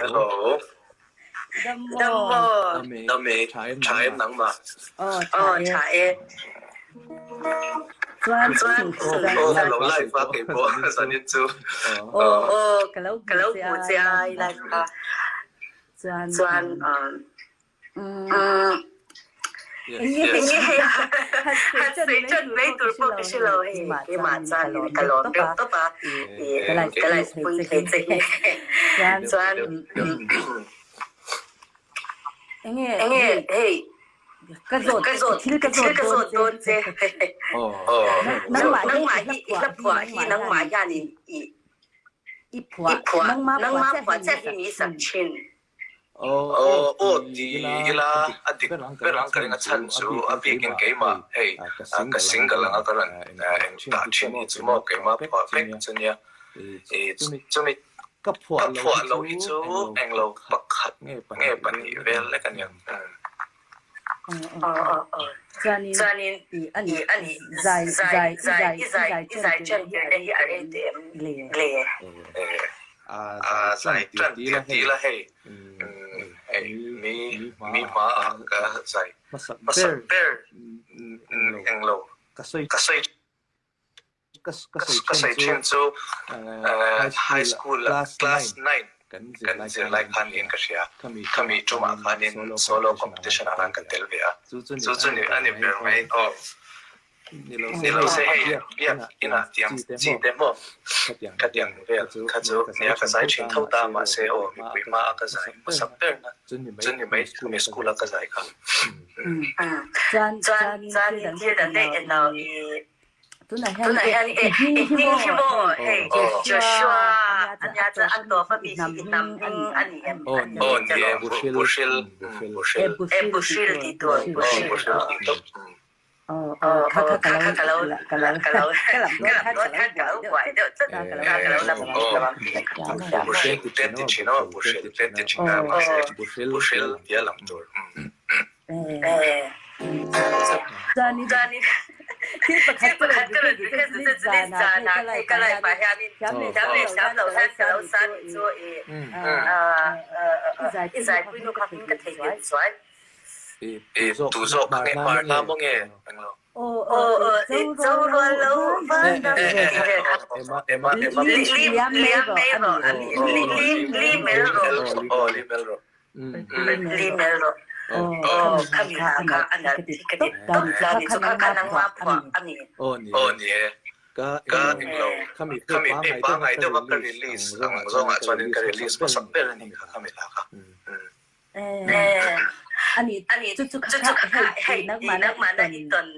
Hello. Dam maw? Dam e. Tha em nangmah? Aw tha e. Chuan Aw ka lo live a keipawh zanin chu. Aw ka lo hmu che a i live kha. Chuan Enge hei han sawi ṭan mai tur pawh ka hre lo hei keimah chuan ka lawm deuh tawp a ka live pui thei che hi chuan enge hei ka zawt thil ka zawt dawn che nangmah hi i hla phuah hi nangmah hianin i i phuah nangmah phuah chiah hi mi sak thin. Aw ti ila a dik ber ang ka ring a chhan chu a bikin keimah hei ka single anga ka rawn eng tah thin hi chu maw keimah phuah vek chu nia chumi ka phuah loh hi chu englo pakhat nge pahnih vel lek a nia. Chuanin i a nih zai zai i zai i zai i zai ṭan tirna hi a rei teh em le? A zai ṭan tir ti ila hei hei mi mi hma ah ka zai hmasak ber englo ka sawi Ka sawi thin chu high school class 9 kan zirlai khan niin ka hria. Khami tumah khanin solo competition ah khan ka tel ve a. Chu chu a ni ber mai. Aw ni lo se hei biak inah tiang chi te maw ka tiang vel kha chu nia ka zai thin tho ta mahse aw mipui hmaah ka zai hmasak ber na chu ni mai khami school a ka zai kha. Chuan chuanin thil dang daih en lo i Tunah hian i hming hi maw hei Joshua a nia chuan an tawp a mi hi i hnam hming a ni em? Aw ni e Buhril E Buhril tih tur Buhril aw kha kha ka lo ka lo ka lo ka lam dawn khan ka lo buai deuh tlat a ka lo lam Buhril te ti thin aw Buhril te ti thin a mahse Buhril tia lam tur. Chuanin thil pakhat ka rawn request duh che chuanin zanah hei ka live ah hianin thiam leh thiam lo hian ka lo sa tih chu i i zaipui nu kha hming ka theihnghilh chuai. Tu zawk nge hmar hla maw nge englo? Aw zo rual lo van dam tih vel kha. Li liam mai rawh li mel rawh. Aw li mel rawh. Li mel rawh. Aw khami hla kha a nalh hi ka ti tawp ta ni chu kha kha nangma phuah a ni. Aw ni e. Ka englo khami hei pangai deuha ka release ang zawngah chuanin ka release hmasak ber a ni kha khami hla kha. A ni chu chu kha hei nangmahna i tawn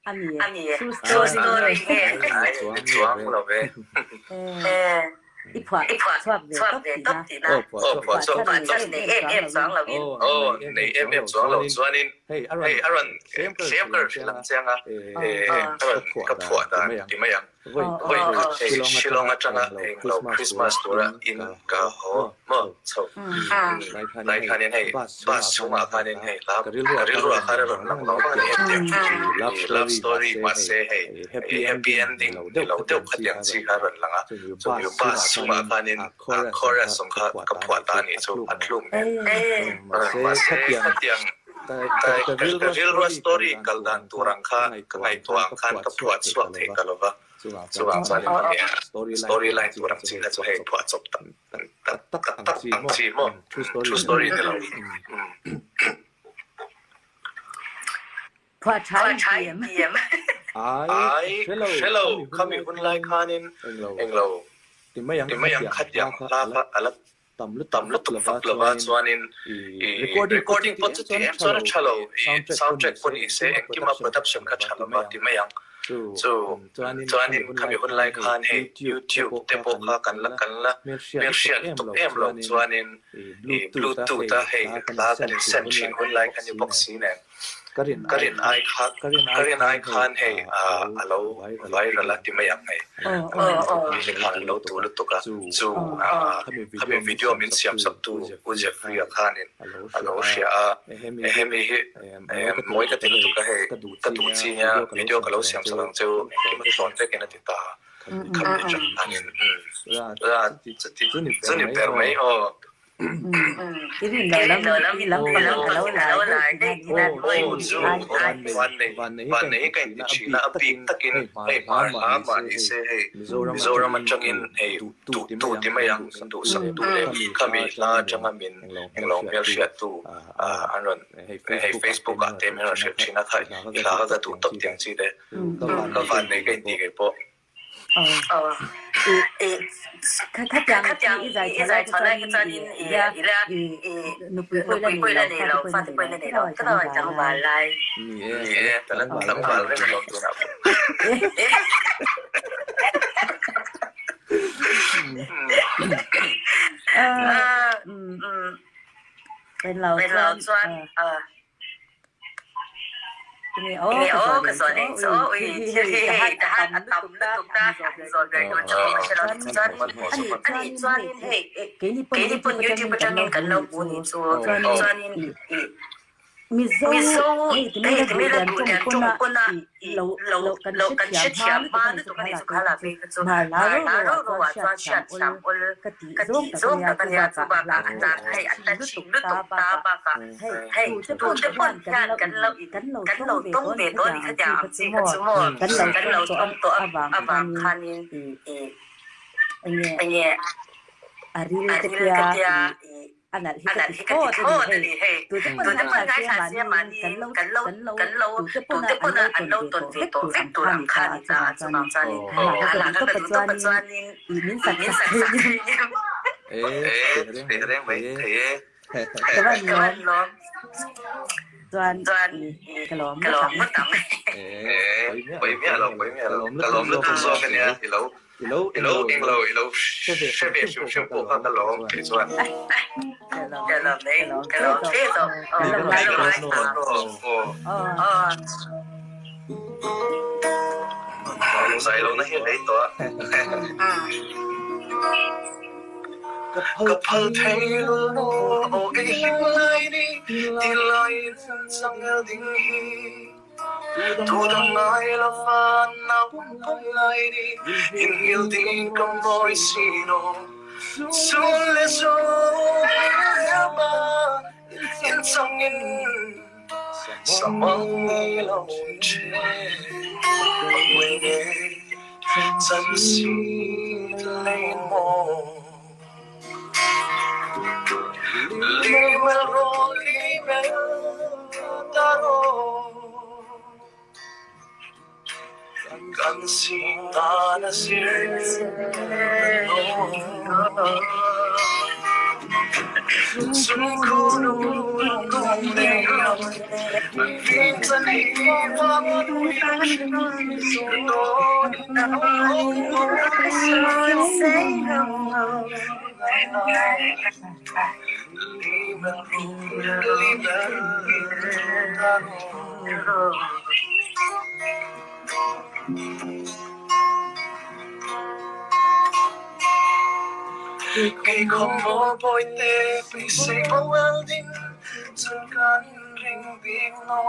a ni true story nge. Chuang lo ve. I phuah chhuak ve tawp tihna. Aw phuah chhuak ve tawp nei em em chuang lo in. Aw nei em em chuang lo chuanin hei a rawn tlem ka rawn hrilh ang chiang a, a rawn ka phuah dan ti mai ang. Vawi khat hei Shillong atanga englo Christmas tura in ka haw maw chho lai khanin hei bus chhungah khanin hei hla ka rilruah khan a rawn lang lo vang a ni hetiang i love story mahse hei happy ending ni lo deuh khatiang chi kha a rawn lang a chumi bus chhungah khanin a chorus awm kha ka phuah ta a nih chu a thluk nen mahse khatiang Ka rilrua story kal dan tur ang kha ka ngaihtuah ang khan ka phuah chhuak thei ta lo va, chuvang chuan in nia story line tur ang chi kha chu hei phuah chawp tak tak tak ang chi maw true story ni lo. Phuah tha in ti em? Ai hrelo khami hun lai khanin englo ti mai ang khatiang hla kha a la tam lutuk vak lova chuanin i recording pawh chu ti em chuan a tha lo i soundtrack pawh ni se engkima production kha tha lova ti mai ang chu chuanin khami hun lai khan hei youtube te pawh kha kan la kan la hmelhriat lutuk em lo chuanin i bluetooth a hei hla kan in send thin hun lai kha ni bawk si nen. Ka rin ai kha ka rin ai khan hei a lo viral a ti mai ang hei mi khan an lo tu lutuk a chu khami video min siam sak tu U Jeffrey-a khanin a lo hria a hemi hi mawi ka ti lutuk a hei ka duh chi nia video ka lo siam sak ang cheu engkim a thlawn vekin a ti ta khami atang khanin chuti chu ni ber mai aw. I rin lo lam i lam pang a lo lar daih tihna a ni Aw chu vannei vannei hi ka inti thin a, a bik takin hei hmar hla mah ni se hei Mizoram atangin hei duh tu ti mai ang min duhsak tu leh khami hla atanga min englo hmelhriat tu an rawn hei Facebook ah te min rawn hrilh thin a kha i hla kha ka duh tawp tiang chi te ka vannei ka inti kei pawh. Khatiang i zai chho lai kha chuanin i la nupui pawh i la nei lo, fate pawh i la nei lo, ka la tlangval lai. Ni e, ka la tlangval reng alawm tunah pawh. Englo chuan Nge aw ka zawh leh chu aw ui thil hi hei tahan a tam lutuk ta han zawh ber tur chu ka hre lo chuan ani chuanin hei keini pawn youtube atangin kan lo hmu ni chu chuanin ih Mizo hei ti mai la duh lian tawng pawn a ih lo lo kan hrethiam hma lutuk ani chu kha la phei kha chu hmar la ro ro ah chuan hriatthiam awl ka tih zawng tak ania chu bakah a tlan hei a tla chhin lutuk ta bakah Hei, tute pawn hian kan lo in kan lo tawng ve tawh a ni khatiang ang chi kha chu maw kan lo tawng tawh avang khanin ih enge a ril ka tia ih a nalh hi ka ti thlawt a ni hei, tute pawn ngaithla se mahni kan lo kan lo tute pawn an lo tawn ve tawh vek tur ang kha a ni ta a chuvang chuanin a lah kha ka duh tawp a chuanin ih min sak sak thei nia. E, thei reng mai thei e. Ka van lawm. Chuan ka lawm ngawt ang. Pawi miah lo, pawi miah lo. Ka lawm lutuk zawk a nia, i lo i lo eng lo, i lo hre ve hrim hrim pawh kha ka lawm kei chuan. Ka lawm mai, ka lawm hle zawk. Ka lo ngai thla. Zai lohna hi a lei tawh a. Ka phal thei lul lo aw i hlim lai ni ti laiin changel ding hi Tu dang ngai lo van nau pawm lai ni in hmil ding ka mawi si no Chun le zo hmelma in changin Samang ngei lo che Pangwei nge chan si lei maw Limel ro limel ta ro Kan si ta na sir Kei khaw bawite beisei bawel ding chun kan ring bik lo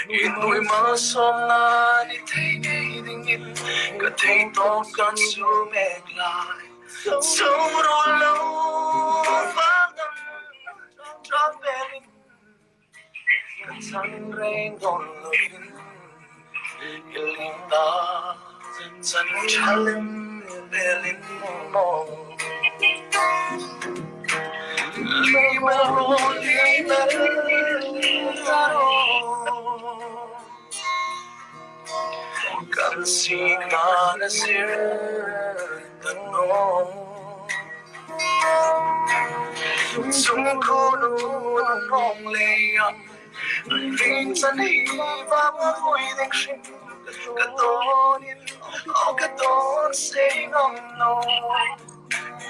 I nui malsawm nan i thei ngei dingin ka thei tawp kan su mek lai Chho ro lo vang tap belin Ka chang reng dawn loin i lim ta chan tha lem belin maw Limel ro limel ta ro Kan sik na na sir ta no Chungkhunu rong lei Ring chan hi vang vui ding hrim Ka tawn in aw ka tawn sei ngam lo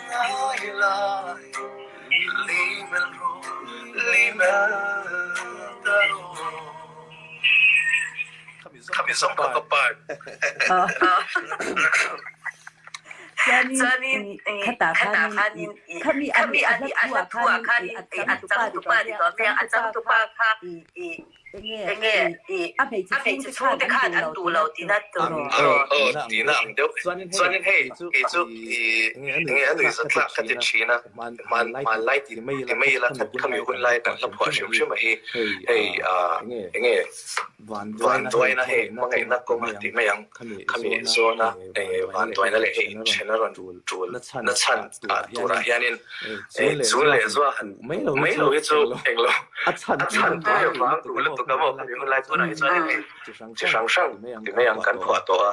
Ngai lai Limel ro limel ta ro Khami zawng kha ka part. Chuanin khatah khanin khami a hla thu ah khanin a changtupa ti tawh mai a, a changtupa kha i. Enge i a hmeichhe chhungte khan an duh lo tihna tur aw tihna ang deuh. Chuanin hei kei chu i enge a nuihzat tlak ka ti thin a, hmanlai ti mai ila khami hun lai kan hla phuah hrim hrim a hi hei enge vanduaina hei hmangaihna kawng a ti mai ang khami zawna enge vanduaina leh hei inthena rawn tul na chhan ah turah hianin Chu leh zua han mai lo hi chu englo a chhan tuai avang duh lutuk a maw khami hun lai tunah hi chuan hei chi hrang hrang ti mai ang kan phuah tawh a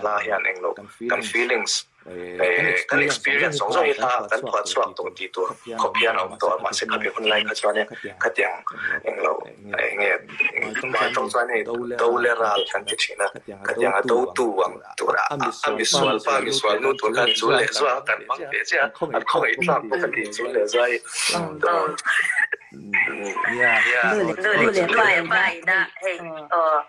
hla hian englo kan feelings kan experience zawng zawng hi hla kan phuah chhuak tawh tih tur khawp hian a awm tawh a mahse khami hun lai kha chuan khatiang englo enge mah tawng chuan hei do leh ral kan ti thin a khatiang a do tu ang Tura a misual pa misual nu tur khan chu leh zua kan hmang ve chiah a, an khawngaih tlak bawk a ni chu leh zua hi. Nu leh pa ina hei aw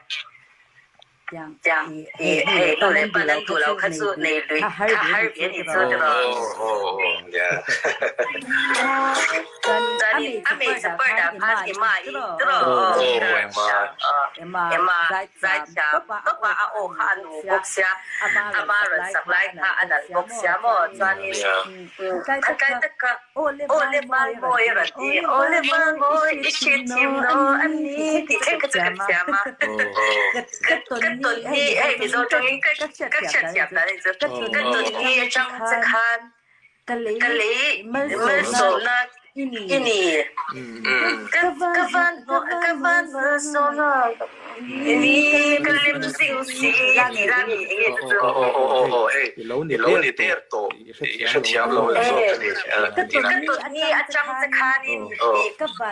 tiang hei nu leh pa nan duh lo kha chu nei lui kha har ve a ni chu tiraw. Chuanin a hmeichhe parda khan Emma i tiraw aw Emma zaithiam tawp a a aw kha a nu bawk sia ama rawn sak lai kha a nalh bawk sia maw chuanin khatlai tak kha aw le Valmawi a rawn ti aw le Valmawi i hriatthiam lo a ni tih thleng kha chu ka thiam a ka tawn ni hei Mizo tawngin ka hriatthiam dan a ni chu ka tawn ni atang che khan Ka lei malsawmna i ni. Ka van ka van malsawmna i ni. Ka lem zing si tih la mi enge chu chu. Aw hei i lo ni der tawh i hrethiam lo zawk a ni. Ka tawt ni atang che khanin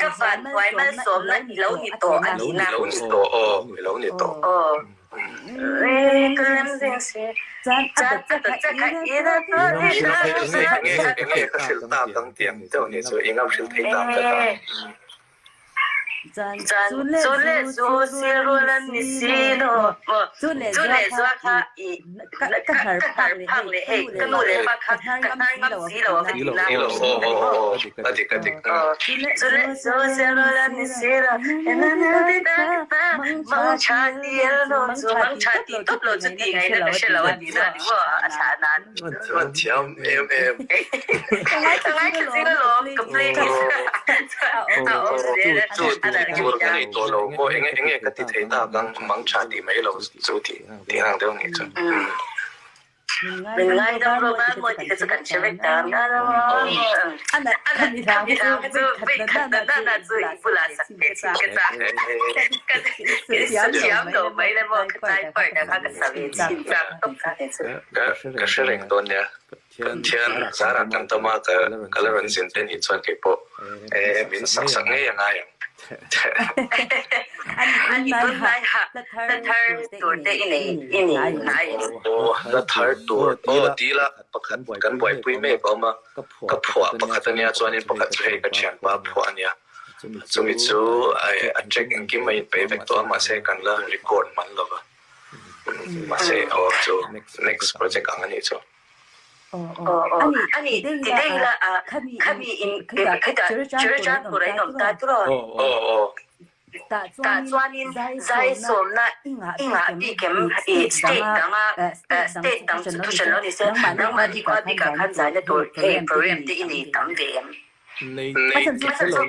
ka van huai malsawmna i lo ni tawh a nihna. I lo ni tawh aw i lo ni tawh. Enge ka hrilh tak ang tih ang deuh nih chu i ngam hrilh thei tak ka ta. A dik a dik. Chuan thiam em em. Chu tur ka nei tawh lo maw enge enge ka ti thei tak ang mang tha tih mai lo chu tih tih ang deuh nih chu. Min ngaidam rawh ban mawi tih te chu kan hre vek ta. Khami hla chu vei khat na na na chu i bulah sak ve chin ka chak. Ka thiam lo mai le maw ka tlai part ah kha ka sa ve chin chak tawp kha te chu. Ka hre reng dawn nia. Pathian zarah kan tam a, ka la rawn zin te nih chuan kei pawh min sak sak ngei a ngai ang. Ani tunlai ha hla thar tur te i nei i nei ngai em? Aw hla thar tur aw tila pakhat kan buaipui mek a awm a, ka phuah pakhat ania chuanin pakhat chu hei ka thianpa phuah ania chumi chu a track engkim a inpeih vek tawh a mahse kan la record hman lova mahse aw chu next project ang anih chu. Aw ani ti daih la a khami in khita Churachandpur ah in awm ta tiraw? Aw. Tah chuanin zai sawmna i ngah bik em i state danga state dang chu thu hran lo ni se nangmahni khua bikah khan zaina tur hei program te i nei tam ve em? Nei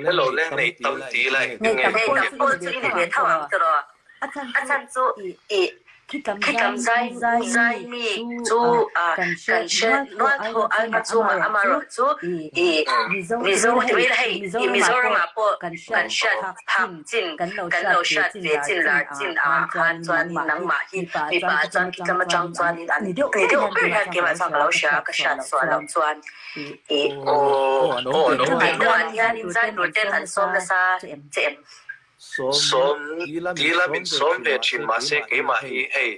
hello le nei tam ti la engtin nge Nei tam pawh chu i ni ve tho ang tiraw? A chhan chu i Khitam zai zai mi chu kan hre nual tho a a chungah amaherawh chu i Mizo ti mai la hei i Mizoram ah pawh kan hriat phak chin kan lo hriat ve chin lar chin ah khan chuan nangmah hi mipa ah chuan khitam atang chuan in an ni deuh ber hian keimah chuan ka lo hria a ka hriat suah loh chuan i Khitamah hian in zai tur ten an sawm nasa che em? Sawm tila min sawm ve thin mahse keimah hi hei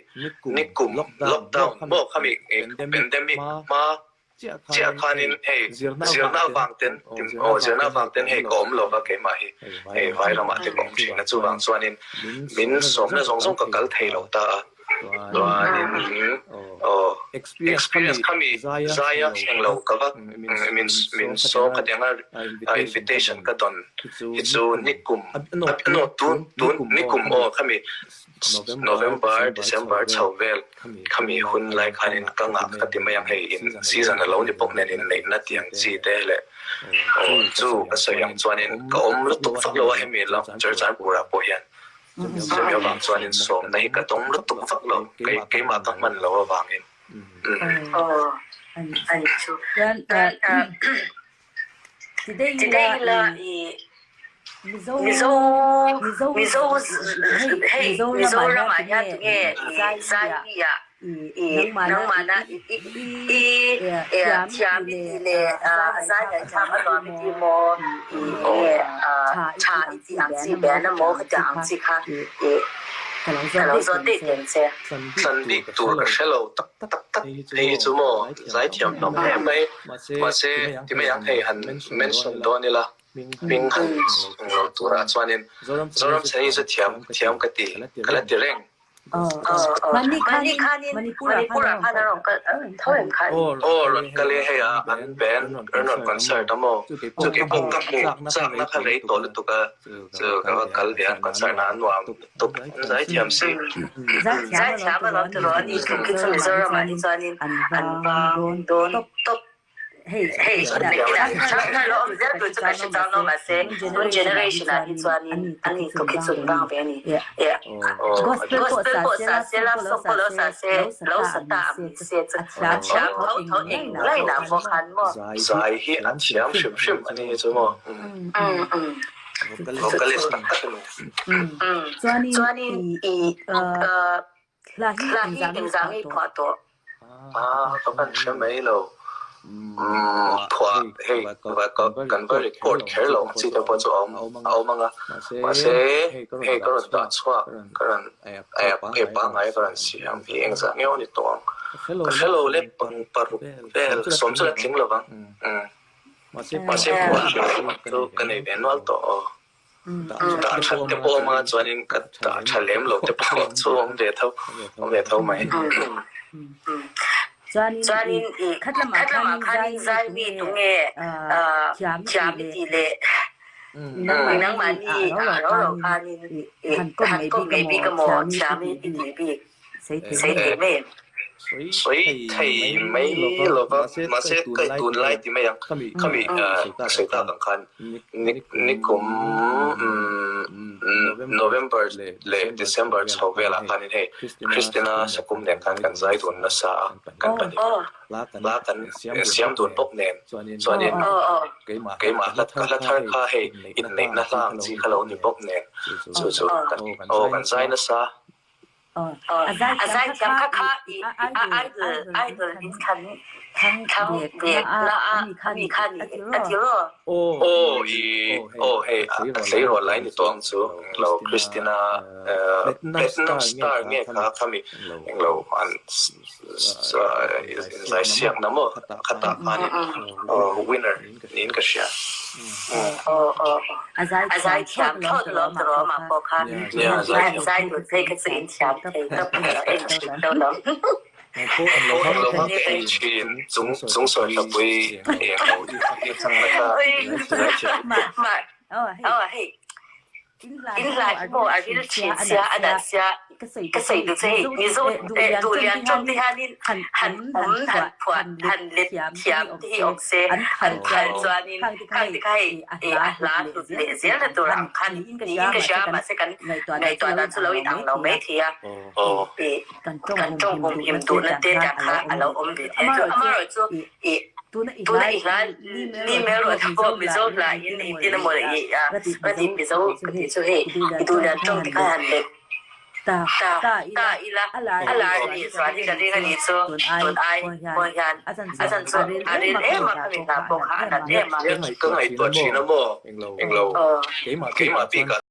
nikum lockdown maw khami pandemic hma chiah khanin hei zirna avang ten aw zirna avang ten hei ka awm lova keimah hi hei vai ramah te ka awm thin a chuvang chuanin min sawmna zawng zawng ka kal thei lo ta a. Chuanin aw experience khami zaia englo ka va min min saw khatianga invitation ka dawn hi chu nikum no tun tun nikum aw khami November December chho vel khami hun lai khanin ka ngah ka ti mai ang hei in season a lo ni bawk nen inneihna tiang chi te leh aw chu ka sawi ang chuanin ka awm lutuk vak lo a hemi lam Churchanpur ah pawh hian. Chumi avang chuanin sawmna hi ka dawng lutuk vak lo, kei keimah ka hman lo avangin. Aw, a ni chu. Today ila i Mizo Mizo hei Mizoram ah hian tunge i zai mi ah i nangmahna i thiam i tih leh a zai ngaihthlak a nuam i tih maw i nge tha i tih ang chi band a maw khatiang ang chi kha i ka lo zawt daih teng che. Thlan bik tur ka hre lo tak tak tak hei hi chu maw zaithiam hlawm em mai mahse ti mai ang hei han mention dawn ila hming han lo turah chuanin Zoramchhani chu thiam thiam ka ti ka la ti reng. Mani khanin Manipur-ah khan a rawn kal tho em khan? Aw rawn kal e, hei a an band an rawn concert a maw? Chu kei pawh ka hmuh chakna kha rei tawh lutuk a, chu ka va kal ve a concert na a nuam lutuk an zaithiam si. Zaithiam a lo ti rawh a ni, tluk khi chu Mizoramah hi chuanin an vang dawn tawp. Hei nakinah lo awm zel tur chu ka hre chang lo mahse tun generation ah hi chuanin ani tluk hi chu an vang ve a ni. Gospel pawh sa se, love song pawh lo sa se, lo sa ta ang ni se chu a thiam tho tho eng line ah pawh khan maw. Zai hi a thiam hrim hrim a ni hi chu maw. Vocalist tak tak a ni. Chuanin i Hla hi engzah ngei phuah tawh? Ah, ka van hre mai lo. Phuah hei kan va record kher lo ang chi te pawh chu a awm ang a. Mahse hei ka rawn dah chhuak, ka rawn hei pangngai ka rawn siam hi engzah nge aw ni tawh ang. Ka hre lo le paruk vel sawm chu la tling lo vang. Mahse phuah hrim hrim chu ka nei ve nual tawh aw. Dah that te pawh awm a chuanin ka dah tha lem lo te pawh chu awm ve tho awm ve tho mai. Chuanin i khat lamah khanin zai mi tunge thiam i tih leh nangmahni a ro ro khanin i han kawm ngei bik emaw thiam i tih bik. Sei thei mai em? Sawi thei mai lo va, mahse ka tunlai ti mai ang. Khami ka sawi tak ang khan nikum November leh December chho velah khanin hei Christina Sakum nen khan kan zai dun nasa a, kan pahnih hla kan siam dun bawk nen chuanin keimah hla thar kha hei inneihna hla ang chi kha lo ni bawk nen chu chu aw kan zai nasa. A zaithiam kha kha i a idol idol in thlan thlang ve na a mi kha ni a ti raw. Aw i aw hei a tleirawl lai ni tawh ang chu englo Christina Platinum star nge kha khami englo an inzai siak na maw khatah khanin winner niin ka hria. A zaithiam thlawt lawm ta rawh amah pawh kha zai tur phei kha chu in thiam thei tawp a en thin tawh lo. Lo hmang ka en thin chung chung sawi hlapui eng lo na kha zaithiam. Aw hei In hla hi maw a ril thin sia a nalh sia ka sawi duh che hei Mizo duhlian tawng te hianin han awm han phuah han let thiam te hi awm se an phal chuanin khang te kha hei a hla hlut leh zel na tur ang khan niin ka hria mahse kan ngaihtuah dan chu lo in ang lo mai thei a kan tawng humhim duhna te tiang kha a lo awm ve thei chu amaherawhchu i Tuna i hla ni mel rawh te pawh Mizo hla in engtin emaw i a ka ti Mizo ka tih chu hei i duhlian tawng te kha han let ta ta ila a lar leh zual hi ka ring a nih chu tun ai pawh hian a chan chu a ril em a khami hla pawh kha a nat em a. Ka ngaihtuah thin a maw englo keimah bikah.